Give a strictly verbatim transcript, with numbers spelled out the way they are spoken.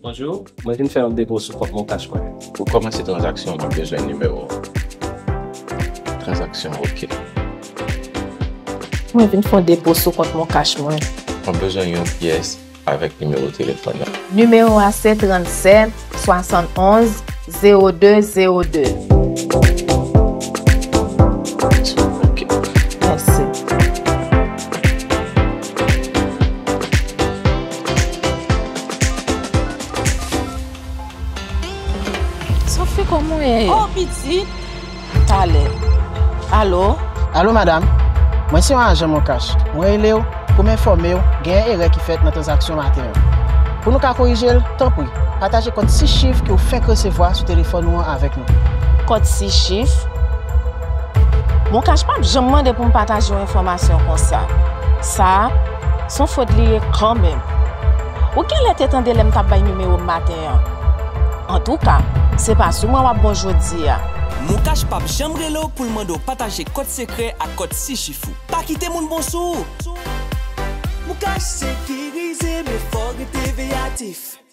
Bonjou, mwen vin fè yon depo sou kont Moncash mwen. Pou kòmanse tranzaksyon, mwen bezwen nimewo tranzaksyon, ok. Mwen vin fè yon depo sou kont Moncash mwen. Mwen bezwen yon pyès avèk nimewo telefòn nan. Nimewo a se trannsèt swasannonz zewo de zewo de. Ok. Mèsi. Sophie, kòman w ye? Oh, pitit! Talè. Alo? Alo, madam. Mwen se yon ajan Moncash. Mwen rele w pou m enfòme w genyen erè ki fèt nan tranzaksyon maten an. Pou nou ka korije l, tanpri, pataje kòd sis chif ke w fenk resevwa sou telefòn ou an avèk nou. Kòd sis chif? Moncash p ap janm mande pou m pataje yon enfòmasyon konsa. Sa a, se yon fwot li ye kanmenm. Ou genlè te tande lè m t ap bay nimewo m maten an. Antouka, se pa sou mwen w ap bon jodi a. Moncash p ap janm rele w pou l mande w pataje kòd sekrè ak kòd sis chif ou. Pa kite moun bon sou ou! Moncash sekirize, men fò w rete veyatif.